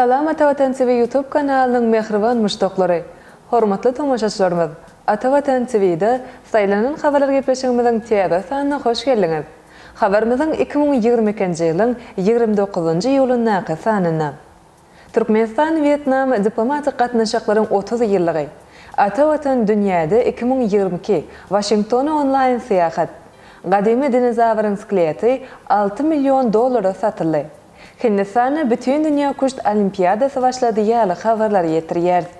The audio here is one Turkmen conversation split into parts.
Salam Atavatan TV YouTube kanalynyň mähriban muşdaklary! Hormatly tomaşaçylarymyz, Atavatan TV-de Saýlanan habarlar gepleşigimiziň täze sanyna hoş geldiňiz! Habarymyzyň 2022-nji ýylyň 29-njy iýulyndaky sanynda. Türkmenistan-Wýetnam diplomatik gatnaşyklaryň 30 ýyllygy, Ata Watan dünýäde 2022, Waşingtona onlaýn syýahat, Gadymy dinozawryň skleti alty million dollara satyldy, Hindistanda Bütindünýä küşt olimpiadasy başlady ýaly habarlary ýetirýäris.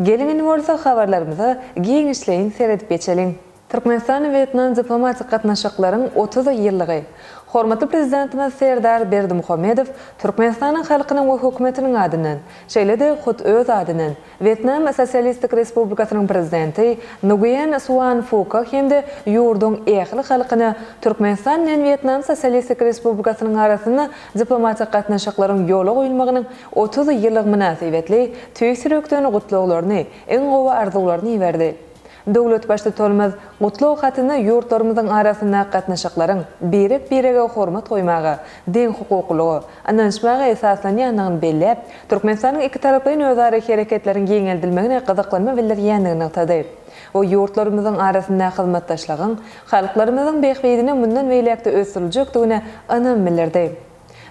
Geliň indi bolsa habarlarymyza giňişleýin seredip geçeliň. Türkmenistan-Wýetnam diplomatik gatnaşyklaryň 30 ýyllygy. Hormatly Prezidentimiz Serdar Berdimuhamedow Türkmenistanyň halkynyň we Hökümetiniň adyndan, şeýle-de hut öz adyndan Wýetnam Sosialistik Respublikasynyň Prezidenti Nguýen Suan Fuka hem-de ýurduň ähli halkyna Türkmenistan bilen Wýetnam Sosialistik Respublikasynyň arasynda diplomatik gatnaşyklaryň ýola goýulmagynyň 30 ýyllygy mynasybetli tüýs ýürekden gutlaglaryny, iň gowy arzuwlaryny iberdi. Döwlet Baştutanymyz Gutlag hatynda ýurtlarymyzyň arasyndaky gatnaşyklaryň birek-birege hormat goýmaga, deňhukuklylyga, ynanyşmaga esaslanýandygyny belläp, Türkmenistanyň ikitaraplaýyn özara hereketleriň giňeldilmegine gyzyklanma bildirýändigini nygtady we ýurtlarymyzyň arasyndaky hyzmatdaşlygyň halklarymyzyň bähbidine mundan beýläk-de ösdüriljekdigine ynam bildirdi.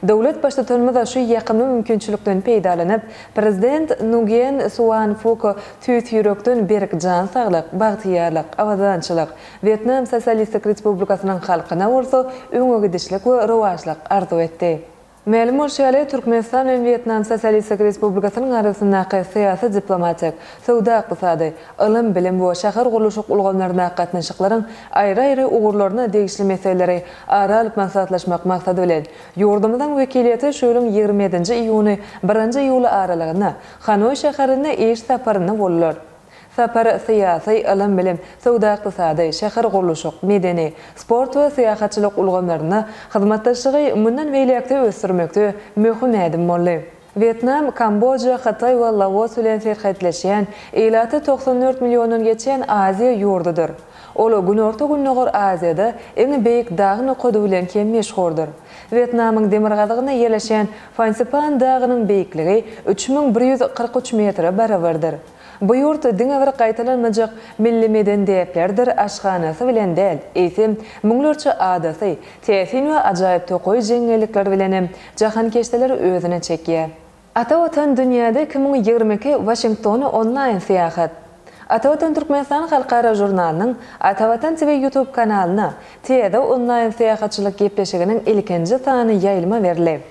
Döwlet Baştutanymyz şu ýakymly mümkinçilikden peýdalanyp, Prezident Nguýen Suan Fuka tüýs ýürekden berk jan saglyk, bagtyýarlyk, abadançylyk, Wýetnam Sosialistik Respublikasynyň halkyna bolsa öňe gidişlik we rowaçlyk arzuw etdi. Mälim bolşy ýaly, Türkmenistan bilen Wýetnam Sosialistik Respublikasynyň arasyndaky syýasy-diplomatik, söwda-ykdysady, ylym-bilim we şähergurluşyk ulgamlaryndaky gatnaşyklaryň aýry-aýry ugurlaryna degişli meseleleri ara alyp maslahatlaşmak maksady bilen, ýurdumyzyň wekiliýeti şu ýylyň 27-nji iýuny, birinji iýuly aralygynda Hanoý şäherinde iş saparynda boldular. Sapar syýasy, ylym-bilim, söwda-ykdysady, şähergurluşyk, medeni, sport we syýahatçylyk ulgamlarynda hyzmatdaşlygy mundan beýläk-de ösdürmekde möhüm ädim boldy. Wýetnam, Kamboja, Hytaý we Laos bilen serhetleşýän, ilaty 94 milliondan geçýän Aziýa ýurdudyr. Ol Günorta-Gündogar Aziýada iň beýik dag nokady bilen hem meşhurdyr. Wýetnamyň demirgazygynda ýerleşýän Fansipan dagynyň beýikligi 3143 metre barabardyr. Bu ýurt diňe bir gaýtalanmajak milli medeni däplerdir aşhanasy bilen däl, eýsem, müňlerçe adasy, täsin we ajaýyp tokaý jeňňellikleri bilen hem jahankeşdeleri özüne çekýär. Ata Watan dünýäde 2022 Waşingtona onlaýn syýahat. Ata Watan Türkmenistan halkara žurnalynyň Atavatan TV YouTube kanalyna täze onlaýn syýahatçylyk gepleşiginiň ilkinji sany ýaýlyma berildi.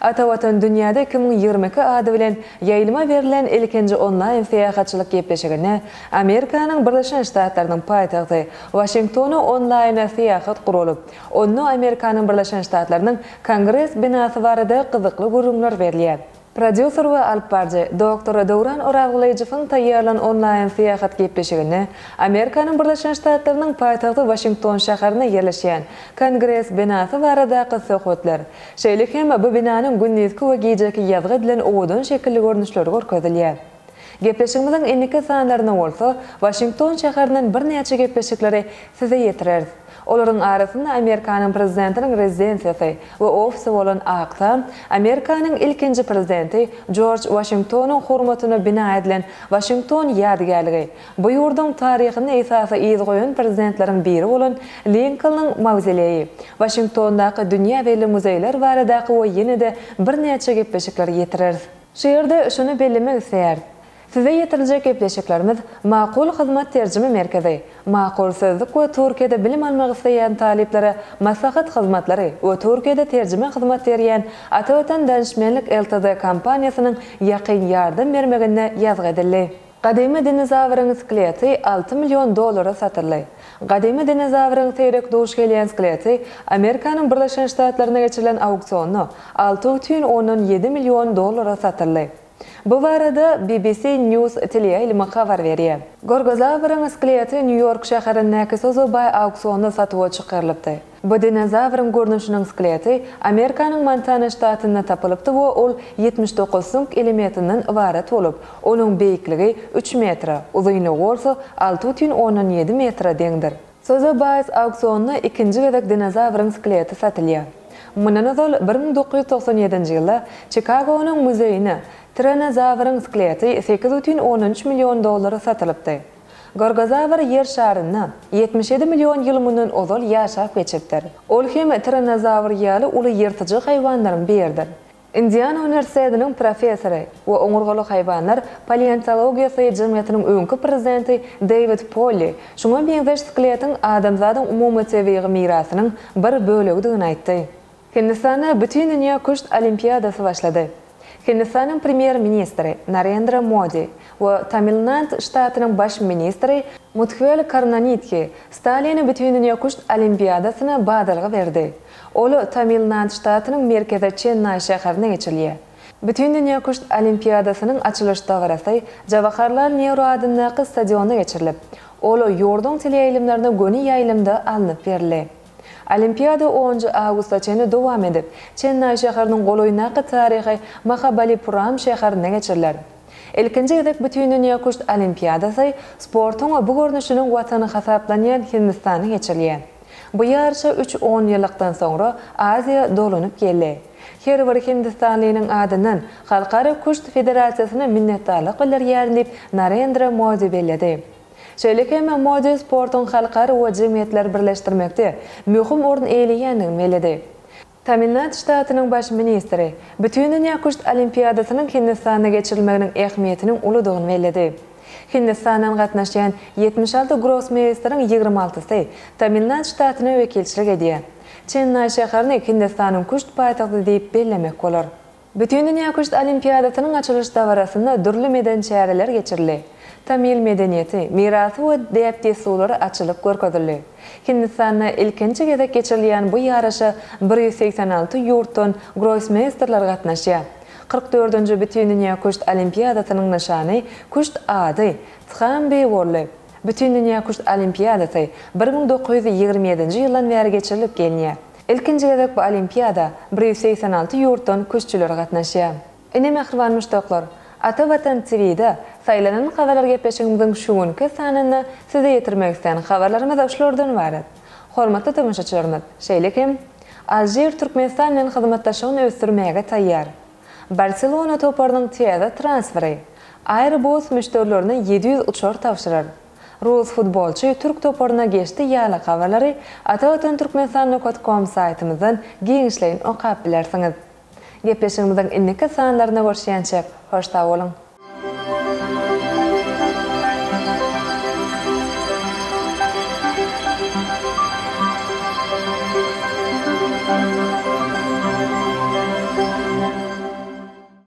Ata Watan dünýäde 2022 ady bilen ýaýlyma berlen ilkinji onlaýn syýahatçylyk gepleşiginde Amerikanyň Birleşen Ştatlarynyň paýtagty Waşingtona onlaýn syýahat guralyp, onda Amerikanyň Birleşen Ştatlarynyň Kongres binasy barada gyzykly gürrüňler berilýär. Prodýuser we alypbaryjy doktor Döwran Orazgylyjowyň taýýarlan onlaýn syýahat gepleşiginde Amerikanyň Birleşen Ştatlarynyň paýtagty Waşington şäherinde ýerleşýän Kongres binasy baradaky söhbetler, şeýle hem bu binanyň gündizki we gijeki ýazgy edilen owadan şekilli görnüşleri görkezilýär. Gepleşigimiziň indiki sanlarynda bolsa Waşington şäherinden birnäçe gepleşikleri size ýetireris. Olaryň arasynda Amerikanyň Prezidentiniň rezidensiýasy we ofisi bolan Ak Tam, Amerikanyň ilkinji Prezidenti Jorj Waşingtonyň hormatyna bina edilen Waşington ýadygärligi, bu ýurduň taryhynda esasy yz goýan prezidentleriň biri bolan Linkolnyň mawzoleýi, Waşingtondaky dünýä belli muzeýler baradaky we ýene-de birnäçe gepleşikleri ýetireris. Şu ýerde şuny bellemek isleýäris. Size ýetiriljek gepleşiklerimiz Makul Hyzmat Terjime Merkezi, Makul Sözlük we Türkiýede bilim almak isleýän talyplara maslahat hyzmatlary we Türkiýede terjime hyzmat berýän Atavatan Danyşmenlik LTD kompaniýasynyň ýakyn ýardam bermeginde ýazgy edildi. Gadymy dinozawryň skleti alty million dollara satyldy. Gadymy dinozawryň seýrek duş gelýän skleti Amerikanyň Birleşen Ştatlarynda geçirilen auksionda 6,7 million dollara satyldy. Bu barada BBC News teleýaýlymy habar berýär. Gorgozawryň skleti Nýu-Ýork şäherindäki Sotheby's auksionda satuwa çykarylypdy. Bu dinozawryň görnüşiniň skleti Amerikanyň Montana ştatynda tapylypdy we ol 79 süňk elemetinden ybarat bolup, onuň beýikligi üç metre, uzynlygy bolsa 6,7 metre deňdir. Sotheby's auksionynda ikinji gezek dinozawryň skleti satylýar. Mundan ozal 1997-nji ýylda Çikagonyň muzeýine. Tirannozawryň skleti 8,3 million dollara satylypdy. Gorgozawr Ýer şarynda 77 million ýyl mundan ozal ýaşap geçipdir. Ol hem tirannozawr ýaly uly ýyrtyjy haýwanlaryň biridir. Indiana uniwersitetiniň professory we oňurgaly haýwanlar paleontologiýasy jemgyýetiniň öňki prezidenti Deýwid Polli şuňa meňzeş skeletiň adamzadyň umumy tebigy mirasynyň bir bölegidigini aýtdy. Hindistanda Bütindünýä küşt olimpiadasy başlady. Hindistanyň Premýer-ministri Narendra Modi we Tamilnad ştatynyň Baş ministri Muthuvel Karunanidhi Stalin Bütindünýä küşt olimpiadasyna badalga berdi. Ol Tamilnad ştatynyň merkezi Çennaý şäherinde geçirilýär. Bütindünýä küşt olimpiadasynyň açylyş dabarasy Jawaharlal Neru adyndaky stadionda geçirilip, ol ýurduň teleýaýlymlaryna göni ýaýlymda alnyp berildi. Olimpiada onunjy awgusta çenli dowam edip, Çennaý şäheriniň golaýyndaky taryhy Mahabalipuram şäherinde geçiriler. Ilkinji gezek Bütindünýä küşt olimpiadasy sportuň bu görnüşiniň watany hasaplanýan Hindistanda geçirilýär. Bu ýaryşa üç onýyllykdan soňra Aziýa dolanyp geldi. Her bir hindistanlynyň adyndan Halkara küşt federasiýasyna minnetdarlyk bildirýärin diýip, Narendra Modi belledi. Şeýle hem Modi sportuň halkara we jemgyýetleri birleşdirmekde möhüm orun eýeleýändigini belledi. Tamilnad ştatynyň baş ministri Bütindünýä küşt olimpiadasynyň Hindistanda geçirilmeginiň ähmiýetiniň uludygyny belledi. Hindistandan gatnaşýan 76 grossmeýsteriň 26-sy Tamilnad ştatyna wekilçilik edýär. Çennaý şäherini Hindistanyň küşt paýtagty diýip bellemek bolar. Bütindünýä küşt olimpiadasynyň açylyş dabarasynda dürli medeni çäreler geçirildi. Tamil medeniýeti, mirasy we däp-dessurlary açylyp görkezildi. Hindistanda ilkinji gezek geçirilýän bu ýaryşa 186 ýurtdan grossmeýsterler gatnaşýar. 44-nji Bütindünýä küşt olimpiadasynyň nyşany küşt ady, Thambi boldy. Bütindünýä küşt olimpiadasy 1927-nji ýyldan bäri geçirilip gelinýär. Ilkinji gezek bu olimpiada 186 ýurtdan küştçüler gatnaşýar. Ine mähriban muşdaklar, Ata Watan TV-de Saýlanan habarlar gepleşigimiziň şu günki sanynda size ýetirmek islän habarlarymyz şulardan ybarat. Hormatly tomaşaçylarymyz, şeýle hem Alžir Türkmenistan bilen hyzmatdaşlygyny ösdürmäge taýýar. Barselona toparynyň täze transferi, Airbus müşderilerine 700 uçar tabşyrar. Rus futbolçy türk toparyna geçdi ýaly habarlary Atavatan Türkmenistan nokat kom saýtymyzdan giňişleýin okap bilersiňiz. Gepleşigimiziň indiki sanlarynda görüşýänçäk, hoş sag boluň!